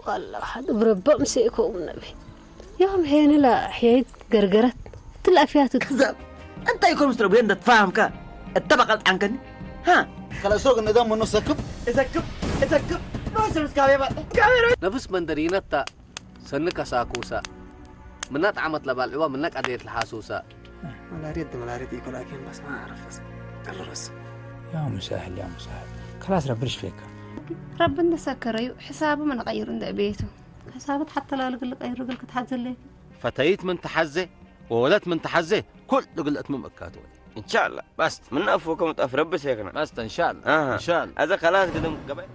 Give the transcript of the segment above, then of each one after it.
والله حد بربع مسيكم النبي. يوم هيني لا حياة قرقرت. تلافيات كذاب. أنت يكون مستر بين دتفاهم كا. اتبع قلت عنكني. ها. خلاص سوق النظام منه سكب. سكب. سكب. ما سمس كابي بقى. كابي. ነፍስ መንደሪነታ ሰኒ ከሳኩሳ ምና ጣዕመት ለባልዕዋ ምና ቀደየት ለሓሱሳ መላሪት መላሪት ኢኮላኪን በስ ما أعرف بس قرر بس يا مسهل يا مسهل. خلاص ربي يشفيك. ረቢ እንደሰከረዩ ሕሳቡ ምንቐይሩ እንደ ቤቱ ሕሳበት ሓተላልግል ቀይሩ ግል ክትሓዘለይ ፈተይት ምን ተሓዘ ወወለት ምን ተሓዘ ኩሉ ግልእት ምምእካት ወለ إن شاء الله. بس من أفوكم تأف ربي سيكنا. መስተ እንሻላ أها. እንሻላ هذا خلاص قدم قبل.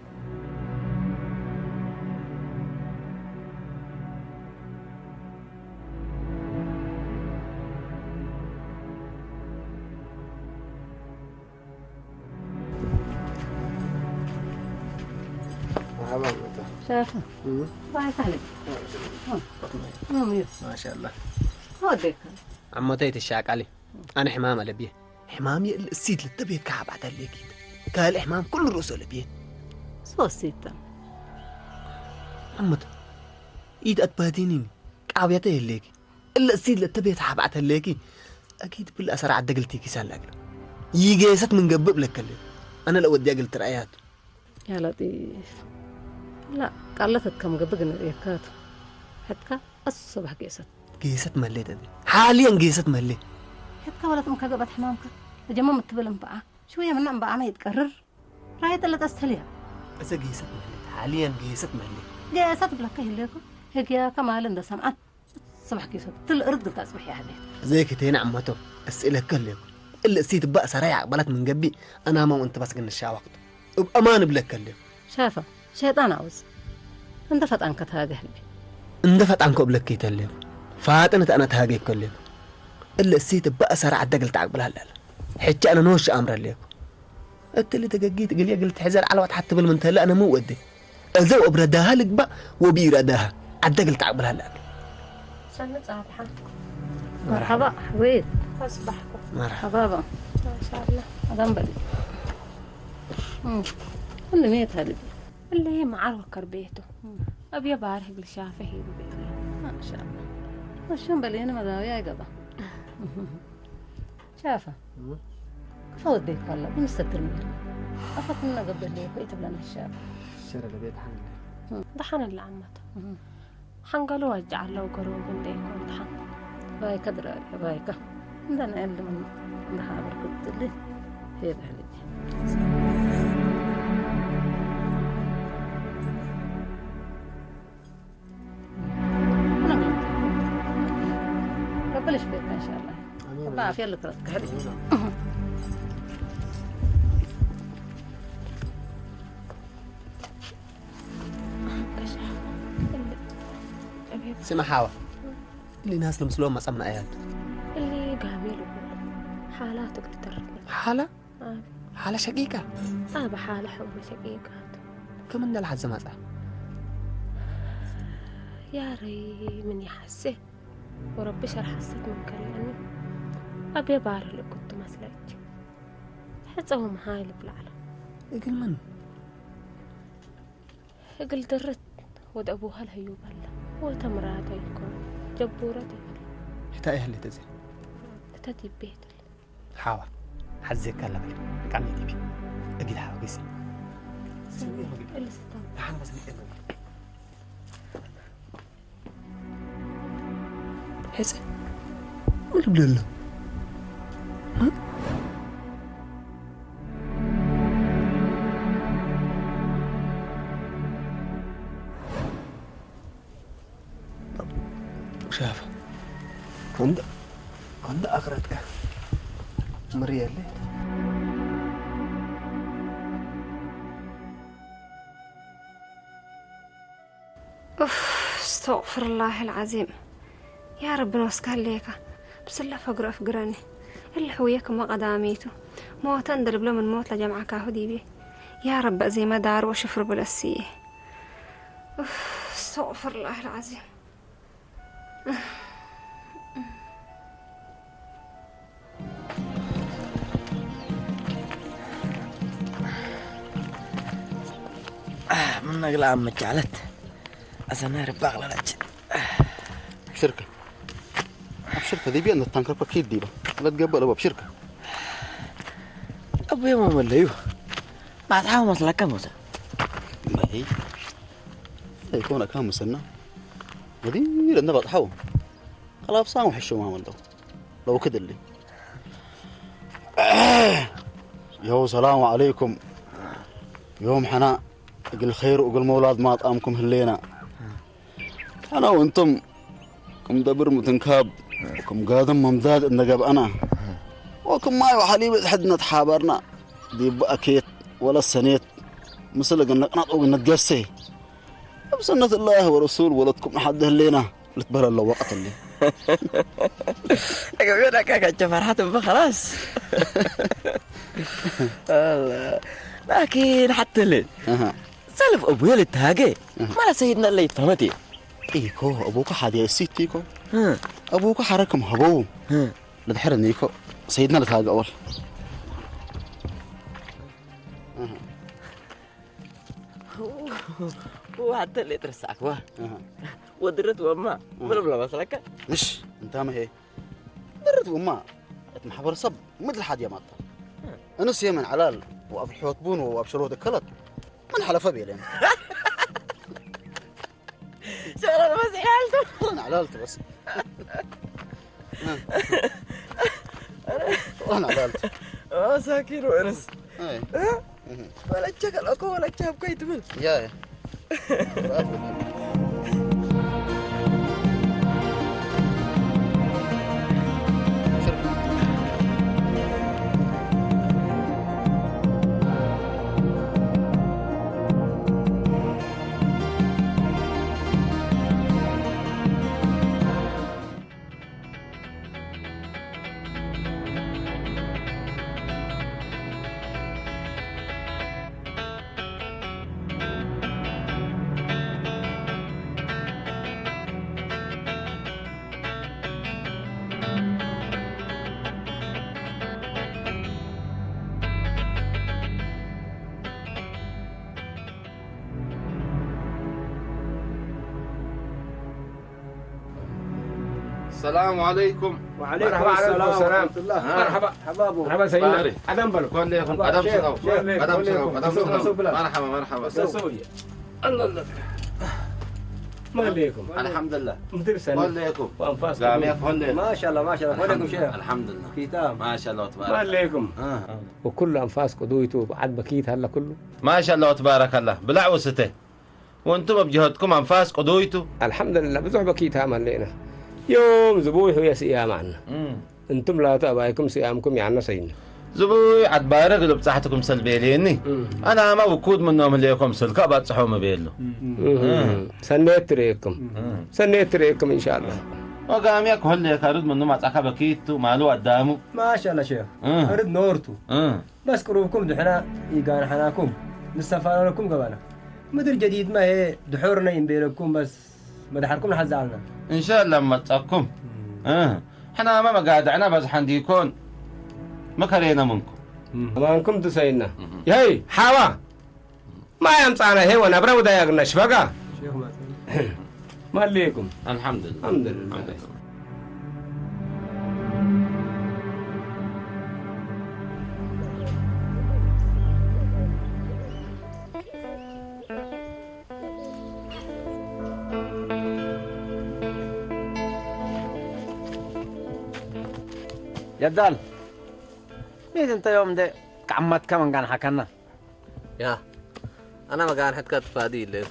مرحبا عمته. شافه. مم. باي خالد. مم، يس. ما شاء الله. هوديك. عمتي تشاك علي. أنا حمام لبيه. حمام يقل السيد للتبيت كعب على الليكيد. قال حمام كل رؤسه لبيه. سو سيتا. عمته. إيد أتبادينيني. كعب يتهليك. إلا السيد للتبيت حاب على الليكي. أكيد بالأسرع عدقلتي كيسان لأجل. يجي ست من قبب لك اللي. أنا لو ودي أقل ترأيات. يا لطيف. لا، قالت كم قبقنا الإيكات. حتى الصبح قيست. قيست مليت أدي. حاليا قيست مليت. ሕትካ ወለት ምከገበት ሕማምካ እጀሞ ምትብል እምበኣ ሽውየ ምና እምበኣና ይትቀርር ራይ ጥለጠ ስተልያ እሰ ጌሰት መህሌት ሓልየን ጌሰት መህሌት ገሰት ብለካ ይህለኩ ህግያካ ማል እንደ ሰምዓት ጽባሕ ጌሰት ትል እርድ ግልታ ጽባሕ ያህሌት ዘይክቴና ዕመቶ እስእለከ ኣለኩ እለ እሲት ባእ ሰራይ ዓቅባላት ምን ገቢ ኣናማው እንተ ባስ ግንሻ ወቅት እብ ኣማን እብለከ ኣለኩ ሻፋ ሸይጣን ኣውዝ እንደ ፈጣንከ ተሃገ ህልቢ እንደ ፈጣንከ እብለከ ይተለኩ ፋጥን ተኣነ ተሃገ ይከለኩ እለ እሲት ባእ ሰራ ዓደ ግልታ ዓቅብላ ኣለለ ሕጂ ኣነ ነወሽ ኣምረ ኣለኩ እትሊ ተገጊት ግልየ ግልት ሕዘር ዓለዋት ሓትብል ምን ተለ ኣነ ምን ወደ እዘው እብረዳሃ ልግባእ ወቢረዳሃ ዓደ ግልታ ዓቅብላ ኣለለ ሰኒ ጻብሓ መርሓባ ሓወይት ኣስባሕኩም መርሓባ ባ ማሻኣላ ኣጋም በሊ እም፣ ሁሉ ሜት ሃልቢ እለ መዓር ወከር ቤቱ ኣብየ ባርህ ግልሻፈ ሄዱ ቤቱ ማሻኣላ እሽም በሊ ንመዛዊ ኣይገባ ሻፋ ክፈወደይ ካላ ብንሰትር ሚር ኣፈትና ገበለ ኮይት ብለን ሻፋ ሽረ ለቤት ሓንለ ደሓን ኣለ ዓመት ሓንገሎ ዋጃ ኣለዉ ገረቡ እንደይኮን ደሓን ባይካ ድራለ ባይካ እንደና ያልምን እንደሓበር ክትል ሄድ ህልጅ ربنا يشفيك ان شاء الله. ربنا يعافيك لك راسك حبيبي. ስማ ሓዋ እሊ ናስ ልምስሎ መጸምና ኣያት እሊ ጋሜ ልቡ ሓላ ትግልተር ሓላ ሓላ ሸቂቃ ኣብ ሓላ ሕቡ ሸቂቃት ከም እንደልሓት ዝመጻ ያረይ ምን ይሓሴ ወረቢ ሸር ሓሰት ምን ከልአኒ ኣቤ ባር ልእኩት ትመስለች ሕፀው መሃይ ልብላዕለ እግል ምን እግል ድርት ወደ አቡሃል ህዩ በላ ወተምራተ ይኮን ጀቡረት ይበል ሕታ ይህልት እዚ እተት ይቤትል ሓዋ ሓዜካ ኣለበል ቃል ዲቢ እግል ሓዋ ገሲ እልስታ ሓንበስ ንቀመ ሕፀ ምን ልብለሎ ሻፈ ኮንደ ኮንደ ኣኽረትካ ምርየለ أوف، استغفر الله العظيم. يا رب نوسك هليكا. بسلة فقر أفقرني. اللي حويك ما قداميتو. موتا دلبلو من موت لجمعة كاهو ديبي. يا رب أزي ما دار وشفر بلسيه. أوف، استغفر الله العظيم. من نقل عم جعلت ኣሰና ርባቕ ለላች። ኣብሽርካ። ኣብሽርካ፣ ዲብያ እንታንከርካ ኪድ ዲባ። ለትገበ ለባ ኣብሽርካ። ኣቦ የማን መለዩ። ባጽሓው መስለካ ሞሳ። ማይ። ኣይኮነ ካም ሰና። ወዲ ለና ባጽሓው። ከላብ ሳሙ ሕሹ ማመንዶ። ለው ክድሊ። የው ሰላሙ ዓለይኩም። ዮም ሕና እግል ኸይሩ እግል መውላድ ማጣምኩም ህሌና። ሕና ወእንቱም ክም ደብር ምትንካብ፣ ክም ጋድም መምዳድ እነገብአና፣ ወክም ማይ ወሐሊብ ሕድነት ሓበርና፣ ዲብ ኣኬት ወለ ሰኔት፣ ምስል እግል ነቅናጥ ወእግል ነትገሴ፣ እብ ሰነት እላህ ወረሱል ወለትኩም ንሓደ ህሌና። ልትበህል ኣለዎ ቀትሊ። أقول لك يا كتشة فرحت بخلاص. الله. لكن حتى لي. أها. سلف أبويا للتهاجي. أها. ما لا سيدنا اللي يتفهمتي. إيكو، أبوك حد يا سيتيكو. ها. أبوك حركم هبو. ها. لدحر نيكو. سيدنا لتهاجي أول. أها. وحتى اللي ترسعك، واه. أها. ودرت وما. أها. ولا بلا مسلكة. مش، أنت ما هي. درت وما. اتمحبر صب، مثل حد يا مطر. أنا سيمن علال، وأب الحوت بون، وأب شروط الكلط. من حلف بيلين. شغل بس عيالته. أنا علالته بس. ها. أنا علالته. مساكين وأنس. أي. ها؟ مهم. ولا تشغل أكو ولا تشاب كي تمل. يا، يا. السلام عليكم. وعليكم السلام ورحمة الله. مرحبا. مرحبا أبو. مرحبا سيدنا. بارك. أدم بلو. كون ليكم. مرحبا أدم شيخ. سلام. شيخ. أدم كون سلام. ليكم. أدم سلام. سلام. مرحبا، مرحبا. سلام. الله، الله. ما عليكم. الحمد لله. مدير سنة. كون ليكم. وأنفاسكم. جميع كون ليكم. ما شاء الله، ما شاء الله. كون ليكم الحمد لله. شيخ. الحمد لله. ختام. ما شاء الله تبارك الله. ختام. ما شاء الله تبارك الله. ما شاء الله تبارك الله. ብላዕ ወስተ። ወንቱም ኣብ ጅሀትኩም ኣንፋስ ቅዱይቱ። ኣልሓምዱሊላህ፣ ብዙሕ በኪት ሃም ኣለና። ዮም ዝቡይ ሁየ ስያም ኣነ። እም። እንቱም ላቱ ኣባይኩም ስያምኩም ያነ ሰይነ። ዝቡይ ዓድባረ ግልብጻሕትኩም ሰልቤልየኒ። እም። ኣናማ ውኩድ ምኖም ህሌኮም ስልካ ባጽሖም እቤሉ። እም። እም። ሰኔት ትርእየኩም። እም። ሰኔት ትርእየኩም ኢንሻአላህ። ወጋምያ ክሆሌ ካርድ ምኑ ማጻካ በኪቱ ማሉ ኣዳሙ። ማሻአላህ ሼኽ። እም። ካርድ ኖርቱ። እም። በስ ቅሩብኩም ድሕና ይጋንሓናኩም፣ ንሰፋረረኩም ገባና። ምድር ጀዲድማ ህየ ድሑርነ ይንቤለኩም፣ በስ መድሓርኩም ንሓዝኣልና። እንሻላ መጻኩም። እም። እ፣ ሕናማ መጋድዕና በዝሓ እንዲኮን መከሬና ምንኩም። እም። ኣማንኩም ትሰይና። እም። የይ፣ ሓዋ! ማይ ኣምጻና፣ ሄወን፣ ኣብረ ውዳይ ኣግና ሽፈጋ። ሼኽ ማጽ። ማሌኩም። ኣልሓምዱሊላህ። ኣልሓምዱሊላህ። ኣልሓምዱሊላህ። የዳል። ኒት እንተ ዮም እንደ ከዓማትካ መንጋን ሓካና። ያ፣ ኣና መጋን ሕትካ ትፋዲ ኢለዩ።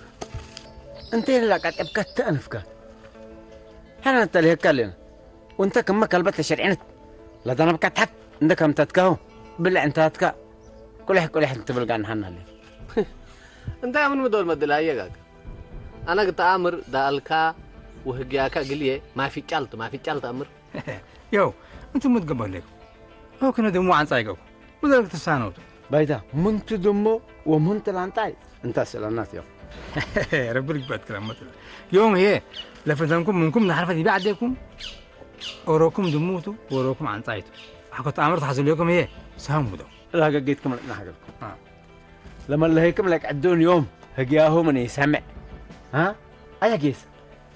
እንተ የላ ቀጠብካ ተአንፍካ። ሕና ንተልህካ ኣለና። ወንተ ክመ ከልበት ተሸርዒነት ለደነብካ ትሓት እንደ ከምተትካሁ ብልዕ እንታትካ ቁልሕ ቁልሕ እንትብል ጋር ንሓና ኣለ። እንታይ ምን ምዶል መድል ኣየጋግ? ኣና ግተኣምር ዳኣልካ ወህግያካ ግልየ ማፊጫልት፣ ማፊጫልት ኣምር። ዮው፣ እንቱ ምትገበለኩም። ሆክነ ድሞ ዓንጻይገው። ምዘረግ ትሳነውቱ። ባይታ፣ ምንቱ ድሞ ወምንቱ ላንጣይ እንታ ስእለናት እዮም። ረቢ ርግበት ክረመት። ዮም ህየ ለፈተንኩም ምንኩም ናሕርፈት ይቢ ዓደኩም። ኦሮኩም ድሙቱ፣ ወሮኩም ዓንጻይቱ። ኣኮት ኣምር ተሓዝልኩም ህየ ሰሃም ውደው። ላገጌትኩም ለቅናሕገልኩም። አ። ለመለሀይኩም ለቅዕዱን ዮም ህግያሁ ምን ይሰምዕ። አ? ኣያ ጌስ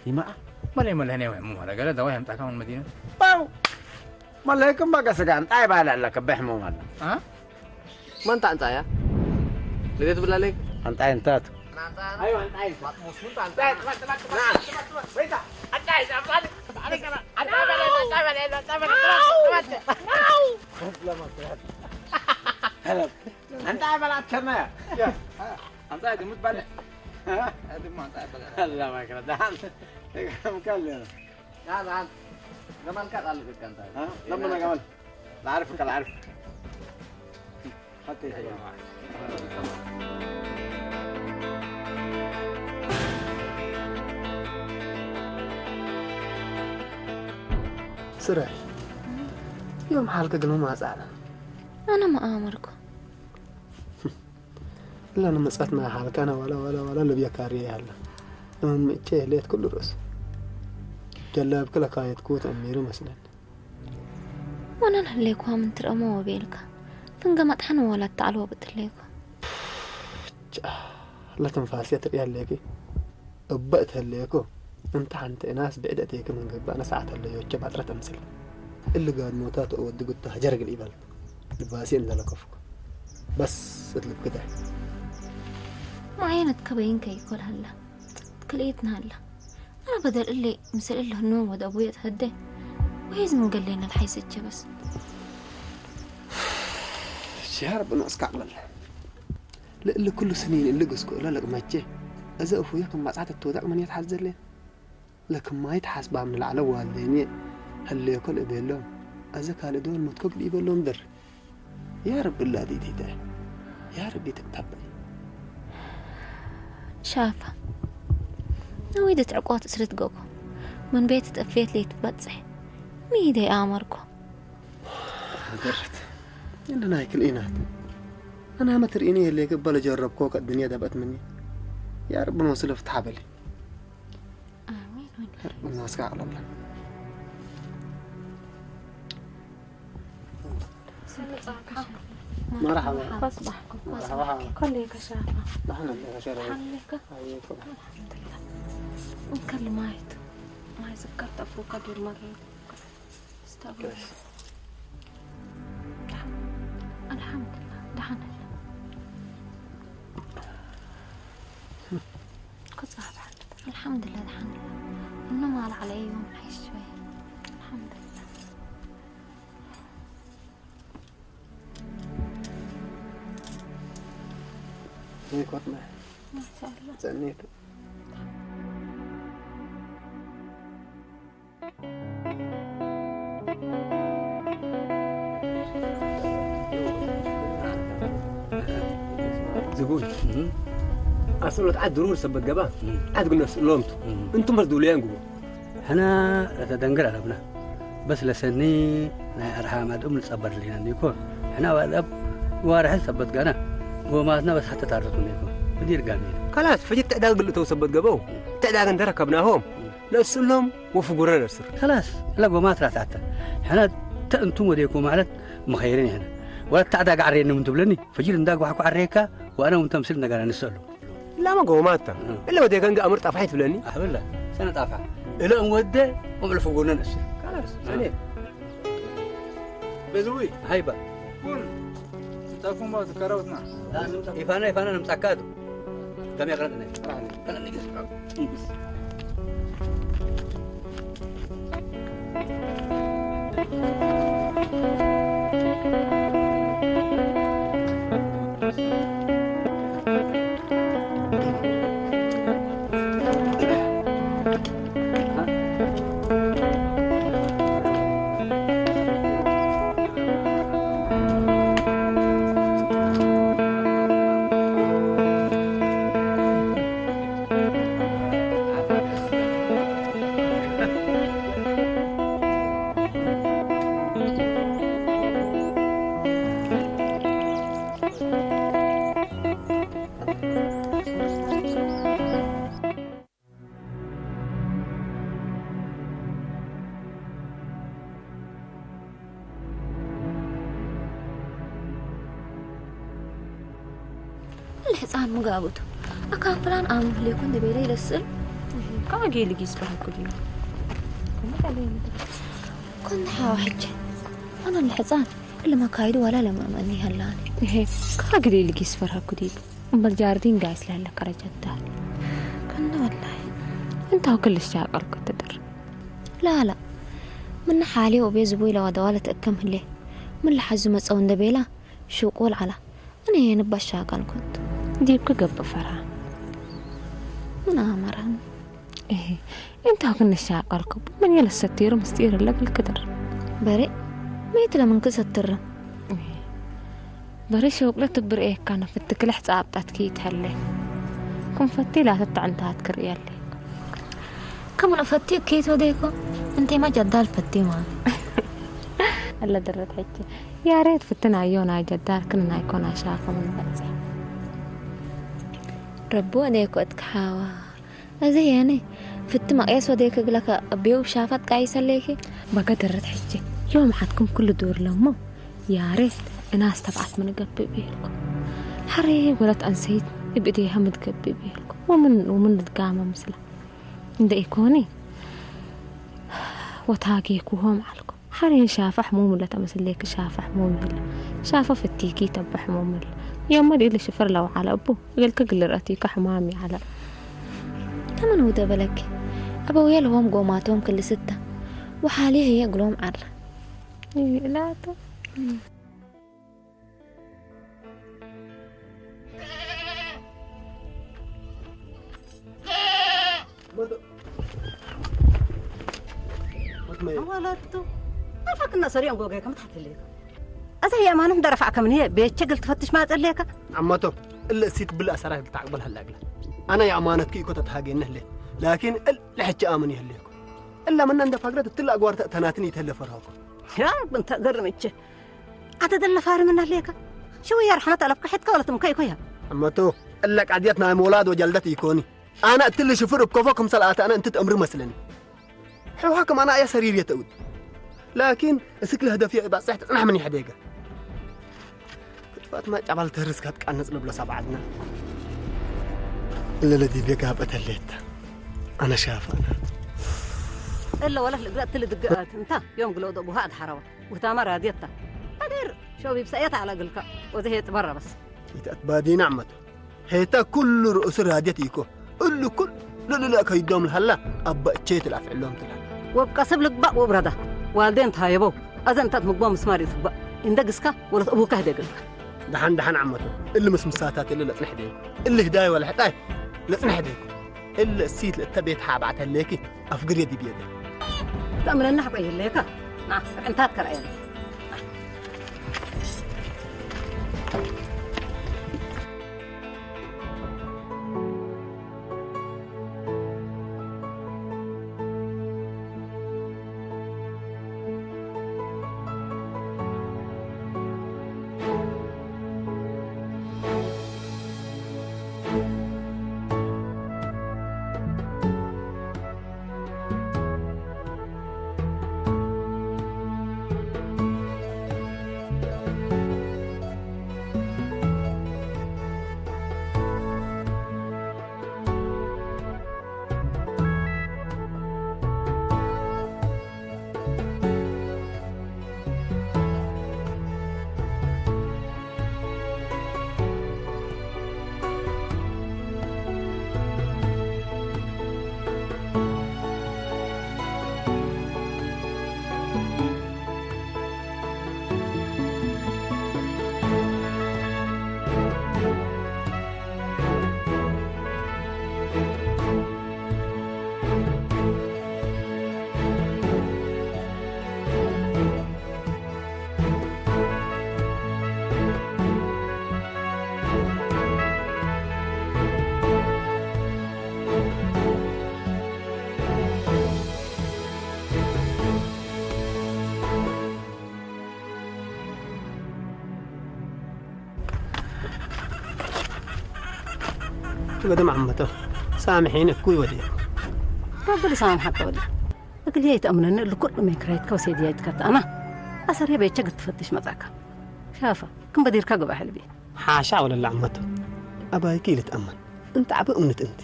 ይማኣ። መለይ መለይ፣ ናይ ሕሙም ኣለ። ገለ ደዋ የምጣካ ምን መዲና። ባው! መለይኩም በቃ ስጋ እንታይ ባል ኣለከ ብሕሙም ኣለ። አ? መን ታንጻያ? ልደት ብላለይ? ኣንጣይ እንታቱ። ኣይዋ፣ ኣንጣይ። ኣንጣይ በላት ከመያ። ኣንጣይ ግምት ባለ። ኣድማ ኣንጣይ በላት። ኣላ ማክራ ዳን። ከም ካለ። لا لا، لما الكات قال لك انت. ها؟ لما انا قال. لا اعرفك، لا اعرفك. حتى يا سلام. ስራሕ እዮም ሓልከ ግን ማጻና ኣነ መኣመርኩ እላ ንመጻትና ሓልካና ዋላ ዋላ ዋላ ልብያ ካርያ ይሃላ እምምቼ የህልየት ኩሉ ርእሱ ጀላብክ ለካየትኩ ተእሚሩ መስለን ዋና ንህለይኳ ምን ትርእሞ ወቤልካ ፍንገ መጥሓን ወላ ተዓልዎ ብትለይኳ ጫ ለትንፋስያ ትርእያ ኣለኪ እበ እትህለየኮ እንተ ሓንቲ እናስ ብዕድ እተይክ ምንግባእ ነሰዓት ኣለዮቸ ባጥረት እምስል እሊ ጋድሞታ ተእወዲ ጉታ ጀርግል ኢበል ልባሲ እንደለከፍኩ በስ እትልብክተ ማየነት ከበይን ከይኮል ሃላ ክልኤት ንሃላ ኣነ በደል እለ ምስል እለ ህንወ ወደ ኣቡየ ተህደ ወይዝ ምን ገሌና ልሓይሰቸ በስ ሲሃር ብንዑስ ካዕበል ልእሊ ኩሉ ስኒን እሊ ግስኩ እለ ለቅመቼ እዘ እፉየ ክማጻት እትወደቅ መን የትሓዘለ ለክማይ ተሓስባም ንላዕለ ዋልደይን እየ ህልዮኮ ልእቤሎም። ኣዘ ካልእ ዶ ንሞትኮ ግድኢበሎም ድር። ያ ረቢ ላዲቲተ ያ ረቢ ተቅታበይ። ሻፋ ነዊደ ትዕቆት እስርት ገጎ ምን ቤት ጠፍየት ለይትበጽሕ ሚደይ ኣመርኮ ደረት እንድናይ ክልኢናት ኣና መትርኢኒ የለይ ገበለ ጀረብኮ ከድንያ ደበት ምኒ ያ ረቢ ንወስለ ፍትሓ በሊ ኣሚን ወላ እናስካ ኣቅለብላ መርሓባ ፈስባሕኩም መርሓባ ከለይ ከሻፋ ናሕና ከሸረ ሓለካ ኣይኮ ኣልሓምዱላ እንከል ማየት ማይ ዝከር ጠፍኡ ከቢር መሪር ስታብሎ ኣልሓምዱላ ደሓን ኣለ ክጻብ ሓድር ኣልሓምዱላ ደሓን ኣለ እኖም ኣልዓለ እዮም ሓይሽ ወይ ኣልሓምዱላ ዘይኮትመ ማሻኣላ ጸኒት ዝጉል ኣስሎት ዓድ ድሩር ሰበት ገባ ዓድ ግነስ ሎምቱ እንቱም በስ ድውልያን ግቡ ሕና እተ ደንግር ኣለብና በስ ለሰኒ ናይ ኣርሓ ማድኦም ንጸበር ሊና ኒኮ ሕና ዋልኣብ ዋርሐ ሰበት ገና ጎማትና በስ ሓተ ታርቱ ኒኮ ብዲር ጋሚ ካላስ ፈጅት ትዕዳግ ግልእተው ሰበት ገበው ትዕዳግ እንተረከብናሆም ነእስሎም ወፍጉረ ነስር ከላስ እላ ጎማት ራታተ ሕና ተእንቱም ወዴኮ ማለት ምኸይርን ይሕና ወላ ታዕዳግ ዓሬንም እንትብለኒ ፈጅር እንዳ ጓሕኩ ዓሬካ ወኣነ እውን ተምስል እንደገና ንሰሉ ላማ ጎማታ እለ ወዴካ እንጋ ኣምር ጣፋሒት ብለኒ ኣህብላ ሰነ ጣፋ እለ እንወደ እምዕልፉ ጎነ ነስር ካላስ ሰኔ በዝዊ ሃይባ ኩን እንታኩም ትከረውትና ኢፋና ኢፋና ንምጻካ ዶ ከም ያቅረጥነ الحصان مقابته أكان فلان آمن ليكون دبيلي للسل ካጌ ልጊስ በሃኩ ድዩ? ኮንሓ ሕጂ ኣነ ንሕፃን እልማ ካይዱ ዋላ ለማመኒ ሃላኒ። እሄ፣ ካግዲ ልጊስ ፈርሃኩ ድዩ? እምበር ጃርዲን ጋይስ ላለ ከረጀታ። ከንዶ ወላሂ። እንታው ክልሽ ጃቀል ክትድር። ላላ። ምን ሓሊ ወቤ ዝቡይ ለዋደዋለ ተእከም ህሌ። ምን ለሓዙ መጸው እንደ ቤላ ሹቁል ዓላ። እኔ የንባሻ አቃልኩት። ዲብ ክገብእ ፈርሃ። ምን አመራን። እህ፣ እንታው ክንሻ አቃልኩ። ምን የለሰቲሩ ምስጢር ለብል ክድር። በሬ፣ መይት ለምን ክሰትር? እህ፣ በሬ ሸውቅለ ትብር ኤካ ነፍት ክልሕ ጻብጣት ኪት ሀለ። ኩን ፈቲ ላተት ተዕንታት ክርእየለ። ከምን ፈቲ ኪት ወዴኮ? እንቴ ማ ጀዳል ፈቲ ማ። አለ ደረት ሕጂ። ያሬት ፍትናዮ ናይ ጀዳር ክን ናይ ኮና ሻኸ ምን በጽሕ። ረቡ ወዴኮ እትከሓዋ። እዚ የኔ ፍቲ መቅየስ ወዴክ እግለከ እቤው ብሻፋት ቃይሰ ሌኪ። በገ ደረት ሕጂ ዮም ሓትኩም ኩሉ ዱር ለሞ ያሬት እናስ ተብዓት ምን ገብእ ቤልኩም። ሓሬ ወለት አንሰይት እብእዴሃ ምትገብእ ቤልኩም። ወምን፣ ወምን ልትጋመ ምስላ። እንደ ኢኮኒ ወታጌኩሆም ዓልኩም። ሓሬን ሻፋ ሕሙም ለተመስሌክ ሻፋ ሕሙም ይለ። ሻፋ ፍቲኪ ተበ ሕሙም ይለ። የመድ ኢለ ሽፈር ለው ዓለ እቡ። እገልከ ግልረቲካ ሕማም ይዓለ። ተመን ውደ በለኪ። አበውየ ለሆም ጎማቶም ክልስተ። ወሓሊ ህየ እግሎም ዓረ። ይላተ። ወለቱ ኣፋክና ሰሪዖም ጎጋይ ከም ትሓትልካ። ኣዛ የማነት ደረፋዕ ከም ንየ ቤቸ ግል ትፈትሽ ማጸልየካ። ዓማቶ እለ እሲት ብል ኣሰራር ብታዕቅበል ሀላግላ። ኣና የኣማነትኪ እኮ ተተሃጌነ ህለ። ላኪን እል ለሕጂ ኣምን ይህልየኩ። እላ መና እንደ ፋግረት እትል ኣግባር ተእተናትን ይተለ ፈርሃኩ። ያ ብንተ ገርምቼ። ኣተ ደለ ፋርምና ህልየካ። ሽው ያር ሓመት ኣለብካ ሐትካ ወለትም ከይ ኮያ። ዓማቶ እለ ቃድየት ናይ መውላድ ወጀልደት ይኮኒ። ኣና እትል ሽፍር እብ ከፎ ክምሰል ኣተ ኣነ እንትት እምሪ መስለኒ። ሕውሃ ከማና ኣያ ሰሪር የተእውድ። ላኪን እስክ ለህደፍ የዕባጽሕ ትጽናሕ ምን ይሕደገ። ክትፋት ማ ጫባል ተርስ ካት ቃነጽ ልብሎ ሰብዓትና። እለ ለዲቤ ጋበተሌት። ኣነ ሻፋና። እለ ወለክ ልግራ እትል ድገአት እንታ ዮም ግሎ ወደ ቡሃ ኣድሓረዋ። ውህታማ ራድየታ። ኣገር ሾቢብ ሰየት ኣላ ግልካ። ወዘ ሄጥ በረ በስ። ይተት ባዲና ዓመቱ። ሄታ ኩሉ ርእሱ ራድየት ኢኮ። እሉ ኩሉ ልልእ ከይዶም ልሃላ ኣባ እቼ ትላፍ ዕሎም ትላል። ወብቀስብ ልግባእ ወብረዳ። ዋልዴን ታየበው። ኣዘ እንታት ምግቦ ምስማር ይትግባእ። እንደ ግስካ ወለት እቡካ ህደግልካ። ደሓን ደሓን ዓመቱ። እሊ ምስ ምሳታት እሊ ለጽንሕ ደይኩ። እሊ ህዳይ ወለ ሕጣይ ለጽንሕ ደይኩ። እሊ እሲት ለእተ ቤት ሓብዓት ህሌኪ ኣፍግር የዲብ የለ። ተእምነና ሕቆ ይህለየካ። ና፣ ዕንታት ከረአየና። ትገደም ዓመቶ ሳምሒን እኩይ ወዲ። ረቢ ልሳን ሓቂ ወዲ። እግል የይት ኣምነኒ እሉ ኩሉ ሜክራይት ከውሴድ የይት ከት ኣና። ኣሰር የበይቸ ግትፈትሽ መጻካ። ሻፋ፣ ክም በዲርካ ግባ ሕልቢ። ሓሻ ወለላ ዓመቶ። ኣባይኪ ኢልትኣመን። እንተ ዓቢ እምነት እንቲ።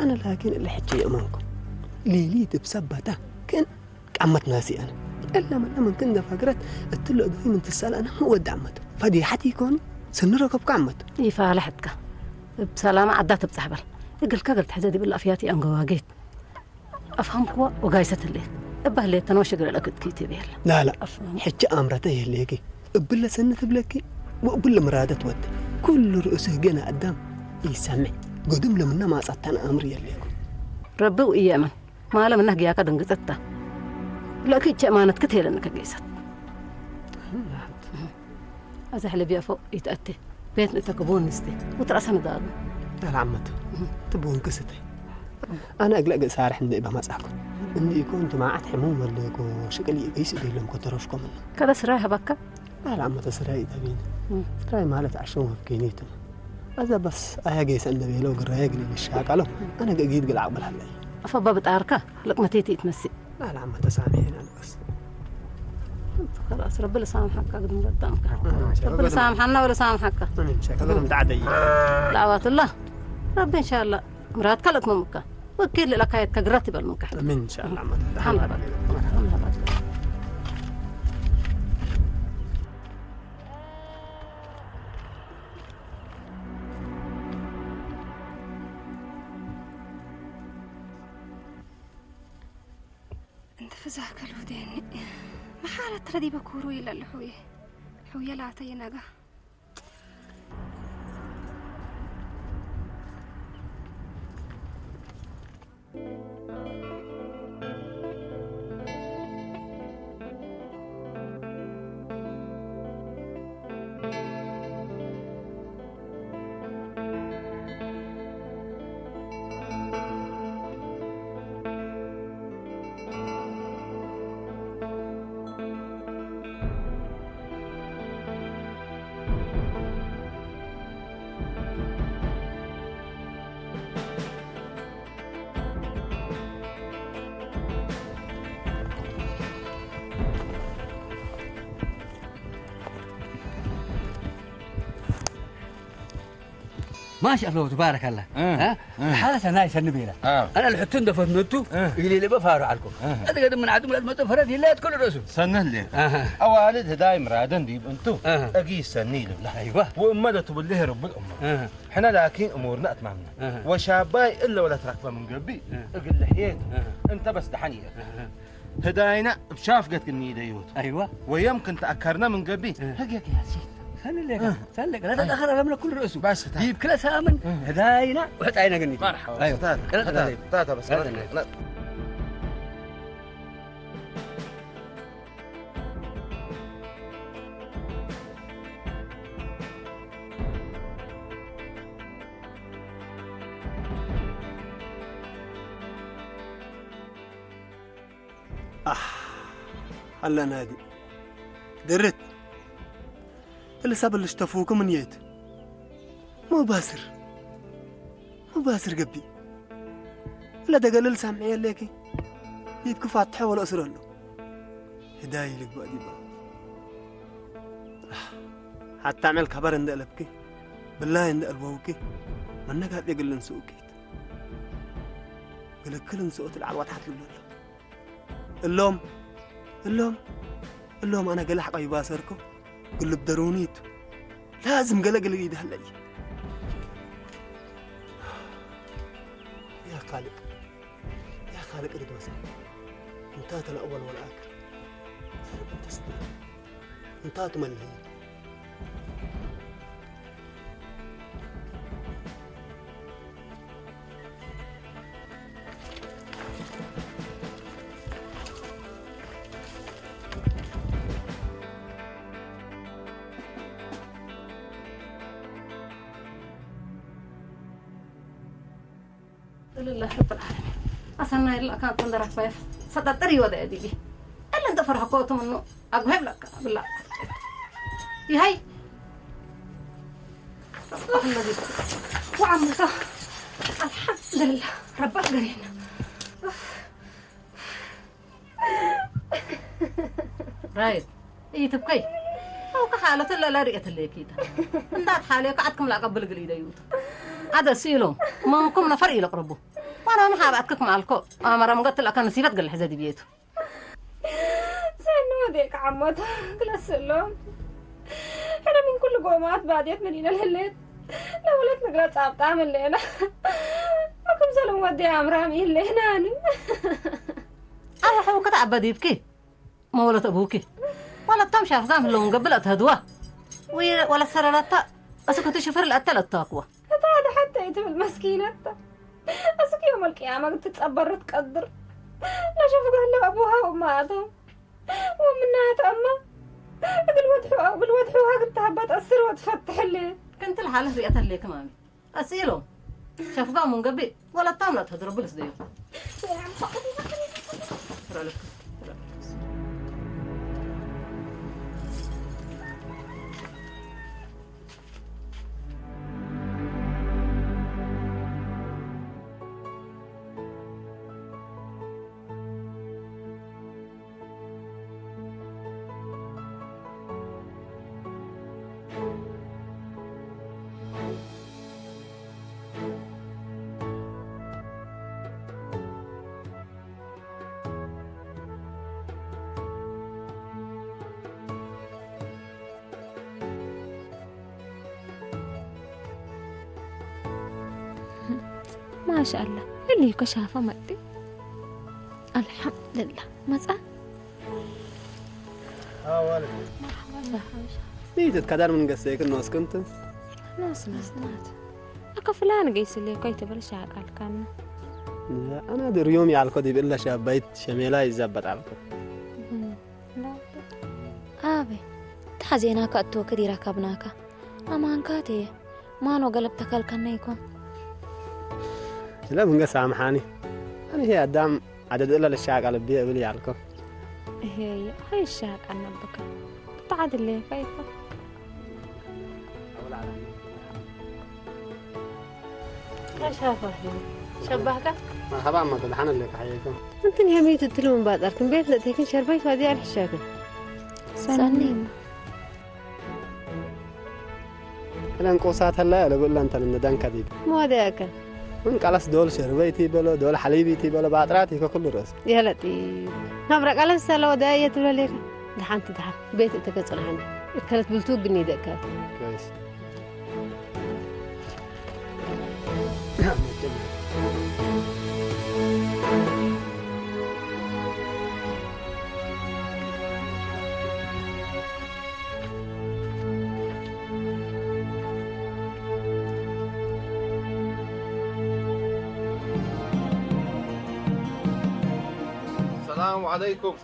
ኣነ ላኪን እለ ሕጂ የእመንኩ። ሌሊት ብሰባታ ክን ቃመት ናሲኣን። እላ መና ምን ክን ገፋግረት እትሎ እግሪ ምን ትሳላና ወድ ዓመት። ፈዲሓት ይኮኒ ስንረከብካ ዓመት። ይፋላሕትካ። ብሰላም ዓዳ ትብጻሕ በል። እግልካ እግል ትሕዘ ዲብል ኣፍያት ይኣንገዋጌት። ኣፍሃምክዋ ወጋይሰት ህሌት። እባ ህሌት ተነወሸ ገለ ለክት ኪቲ ቤላ። ላላ። ኣፍሃም። ሕጂ ኣምረተ የህሌኪ። እብለ ሰኒ ትብለኪ። ወእብለ ምራደት ወደ። ኩሉ ርእሱ ህገና ኣዳም ይሰምዕ። ጎድም ለምና ማጻታን ኣምር የሌኩ። ረቢ ውእየመን። ማለ ምና ህግያካ ደንግጸታ። ለእኪ እቸ እማነት ክትሄለኒ ከገይሰት። ኣዛ ሕለ ቢያፎ ይትኣቲ። ቤት ንእተ ክቡን ንስቲ። ወትራእሰ ንዳሉ። ላላ ዓመት። ትቡን ክስተይ። ኣነ እግለ እግል ሳርሕ እንደ ኢባ መጻእኩ። እንዲ ኢኮ እንቱ ማዓት ሕሙም ወለኮ ሽቅል ይገይስ ደሎም ከተረፍኮምን። ከለ ስራይ ሀባካ? ላላ ዓመት ስራይ ይተቢን። እም። ስራይ ማለት ዓሾም ወብኬኒቱ። ኣዛ በስ ኣያ ገይሰ እንደ ቤለው ግራየ ግን ይሻቃሎ። ኣነ ገጊድ ግል ዓቅብል ሃለይ። ኣፈባ ብጣርካ ለቅመቴቲ ይትመስል። ላላ ዓመት ተሳሚሒና ንበስ። خلاص ረቢ ለሳምሓካ ግድም በጣምካ። እም፣ ረቢ ለሳምሓና ወለሳምሓካ። እም፣ ሸከለ ምትዓደይ። ላዋትላ ረቢ እንሻላ ምራትካ ለቅመምካ። ወኪል ለካየትካ ግራት ይበል ምንካ። ኣሚን እንሻላ ዓመት። ሓምዳ በል። ሓምዳ በል። እንተ ፍዛከል ውዴኒ መሓረት ረዲበ ኩሩ ይለል ሑየ ሑየ ላተይ ነጋ። ማሻአላህ ተባረከላህ። እ፣ እ? እ። ሓለ ሰናይ ሰኒ ቤላ። እ። ኣነ ልሕቱ እንደፈትነቱ እ። ኢሊ ልበ ፋሩ ዓልኩም። እ። ኣቲ ገደ ምን ዓዱ ምላት መጠ ፈረድ ይለያት ኩሉ ርእሱ። ሰነህ ሌ። ኣሃ። ኣዋልድ ህዳይ ምራደን ዲብ እንቱ። ኣሃ። እጊ ሰኒ ይልብላ። ኣይዋ። ወእመ ዶ ትብልህ ረብል እመ። ኣሃ። ሕነ ላኪን እሙርና ኣትማምና። ኣሃ። ወሻባይ እለ ወላ ትራክበ ምን ገቢ። ኣሃ። እግል ልሕየት። ኣሃ። እንተ በስ ደሓን እየ። ኣሃ። ህዳይና እብ ሻፍገት ግን ይደይወት። ኣይዋ። ወየምክን ተኣከርና ምን ገቢ። እ። ህግየት ያሲት። ሰንሌካ፣ እ። ሰንሌካ። ላ ተተኸረ ለምነ ኩሉ ርእሱ። ባስ ታ። ዲብ ክለ ሳምን እ። ህዳይና ውሕጣይና ግን ይዲ። መርሐባ። ኣይዋ። ታታ፣ ቀለጥ ታታ፣ በል። ታታ በስ። ቀለጥ በል። ኣሕ፣ ሃላ ናዲ። ድርት። እልሳ ብልሽ ተፉክ ምን የት? ሙባስር። ሙባስር ገቢ። እለ ደገልል ሳምዒ የለኪ። ይብክ ፋትሐ ወለ እስር ኣሎ። ህዳይ ልግባእ ዲባ። ኣሕ፣ ሓታ ዕመል ከበር እንደ እለብኪ። ብላይ እንደ እልበውኪ። መነጋጤ ግልን ስኡኪት። ግልክልን ስኡት ለዓል ዋትሓት ልብሎ ኣሎ። እሎም፣ እሎም፣ እሎም ኣነ ገለ ሓቆ ይባሰርኩ፣ ግልብ ደሩኒቱ። ላዝም ገለ ገለ ይድሃለይ። ያ ካልቅ፣ ያ ካልቅ ርድወሰ። እንታ ተለእወል ወልኣክር። እንታ ትመልህ። الحمد لله رب العالمين. أصلنا إلا كان كن درك بايف. صدق تري وده دي. إلا أنت فرح كوتم إنه أقوى لك بالله. يهي. وعمك. الحمد لله. ربك قرينا. ራይት፣ እይትብከይ። ኣውካ ሓለተ ለላ ርኤት ለኪታ። እንዳት ሓለ ከዓት ክም ላቀብል ግል ይደዩት። ኣደ ሲሎም፣ መንኩም ነፈር ይለቅርቡ። ዋ ኣነ ሓብኣትክ ማልኮ ኣመራ ምገትል ኣካ ንሲበት ገለ ሕዘ ድብየቱ። ሰኑ ወዴ ከዓሞታ ክለስሎም። ሕነ ምን ኩሉ ጎማት ባዴት መዲና ለህሌት ለወለት ምግራ ጻብጣ መለና። ኣኩም ሰሎም ወዴ ኣምራም ይለናን። ኣበ ሕውከት ኣበዲብኪ መወለት ኣቡኪ ዋላ ብታም ሻፍዛም ህለውን ገብል ኣትህድዋ ወይ ወላ ሰረላታ። እስክቲ ሽፍር ለኣተለታክዋ። እታ ሓደ ሓታ ይትብል መስኪነታ። እስኪ የውመል ቅያማ ክትጸበር ትቀድር። ለሸፍገ ህለ ኣቡሃ ወማኣቶም ወምናት ኣማ እግል ወድሑ እግል ወድሑ ሃግታ ባት ኣስር ወትፈትሕል። ክንትል ሓለፍ ሪኣተለይ ከማሚ ኣስኢሎም ሸፍጋ ሙንገቢ ወላ ታምላ ተድረብል ስደዩ። ማሻኣላ እሊ ከሻፋ መጢ ኣልሓምዱላ መጻ ይትት ከዳር ምን ገሰይክን ነስክንት ነስነስናት ኣከፍላን ገይስልኮ ይትብል ሻቃልካና ኣና ድርዮም ያልኮ ዲብእለ ሻባይት ሸሜላ ይዛበጣልኮ ኣበይ ተሓዜናካ እትወክድ ይረከብናካ ኣማንካት እየ ማኖ ገለብ ተከልከና ይኮን ስለ ምንገስ ኣምሓኒ ኣነ ሄ ኣዳም ኣደድእለ ልሻቃ ልቢ እብል ያልኮ ይሄ ኣይሻቃ ነብካ ብታዓድለ ይኮ ሸባህካ መርሓባ እማ ተድሓን ኣለካ ሓየከ እንትን የመይት እትሉ ምባጠርክን ቤት ለእቴክን ሸርባይ ፋዲ ኣልሕሻክን ሰኒ ክለን ቆሳት ሀላ ያለ ብእላ እንተ ልንደን ከዲድ መዋደያከ ምን ቀለስ ዶል ሸርበይቲ በሎ ዶል ሓሊቢቲ በሎ ባጥራት ይከ ኩሉ ርእስ የለጢ ናብራ ቀለስ ሰለ ወደያ እየ ትብለሌካ ድሓንቲ ድሓን ቤት እተከጽንሓኒ እከለት ብልቱ ግን ይደእካ كويس السلام عليكم.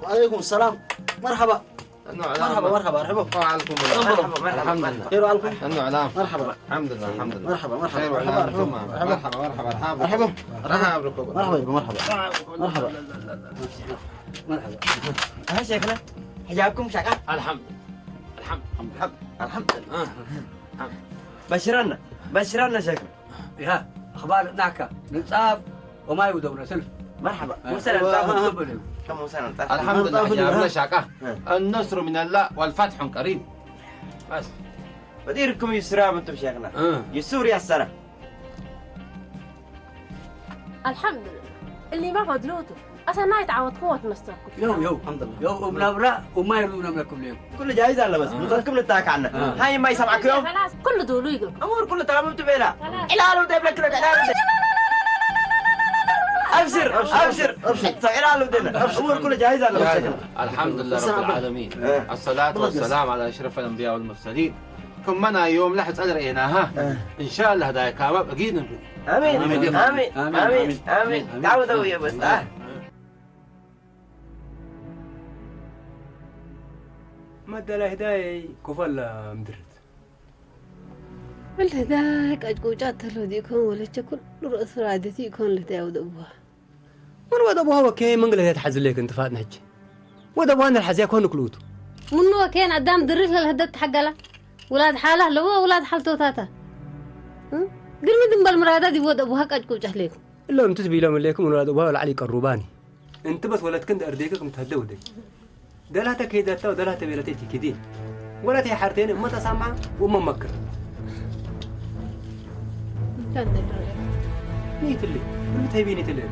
وعليكم السلام. مرحبا. أنو علام. مرحبا مرحبا ارحبوا. وعليكم مرحبا، السلام. مرحبا. الحمد لله. خير عليكم. أنو علام. مرحبا. الحمد لله الحمد لله. مرحبا مرحبا. خير مرحبا علام. ارحبوا. مرحبا مرحبا مرحبا. ارحبوا. مرحبا بكم. مرحبا يبا مرحبا. مرحبا. مرحبا. ها شيخنا. حجابكم شقا. الحمد الحمد الحمد الحمد الحمد لله. بشرنا بشرنا شيخنا. يا اخبار ناكا نصاب وما يودونا سلف. مرحبا. وسلام. وسلام. تاخذ قبل. كم سنة؟ الحمد لله الحمد يا لله. ابن شاقة. النصر من الله والفتح قريب. بس. بديركم يسرى انتم شيخنا. آه. يسور يا السنة. الحمد لله اللي ما فضلوته أصلا ما يتعوض قوة مستوى يو يو الحمد لله. يو ابن أبرا وما يرضون أبرا كل يوم. كل جايز الله بس. بطلكم نتاك عنا. هاي ما يسمعك يوم. خلاص كل دول يقول أمور كل تمام تبينا. خلاص إلالو تبلك لك إلالو. أبشر أبشر أبشر. إلالو دينا. أمور كل جايز الله بس. الحمد لله رب العالمين. الصلاة والسلام على أشرف الأنبياء والمرسلين. كمنا يوم لحد أدرى إنها. إن شاء الله هدايا كابا بقينا. آمين آمين آمين آمين. دعوة يا بس. መደላይ ህዳይ ኮፈላ ምድርት ወልዳ ህዳይ ቀጭቁጫ ተሎ ዲኮን ወለቸ ኩሉ ርእሱ ራደቲ ይኮን ለህዳይ ወደ እቡሃ ምን ወደ እቡሃ ወኬ መንግለ ተሓዝለክ እንትፋጥን ሕጂ ወደ እቡሃ ንርሓዝያ ኮን ክልውቱ ምኑ ወኬን ኣዳም ድርሽ ለልህደት ተሓገላ ውላድ ሓላ ኣለዎ ውላድ ሓልቶታታ ግን ምድንበል ምራዳ ዲብ ወደ እቡሃ ቀጭቁጫ ለይኩም እሎም ትትቢሎም ለይኩም ውላድ እቡሃ ወላዕሊ ይቀሩባኒ እንት በስ ወለትክን ደእርዴከ ክም ትሀደ ወደይ ደላተ ከይደታ ወደላተ ቤለተ ቲኪዲ ወለተ የሐርቴን እመ ተሳማ ወመ መክር Nitili, nitili, nitili.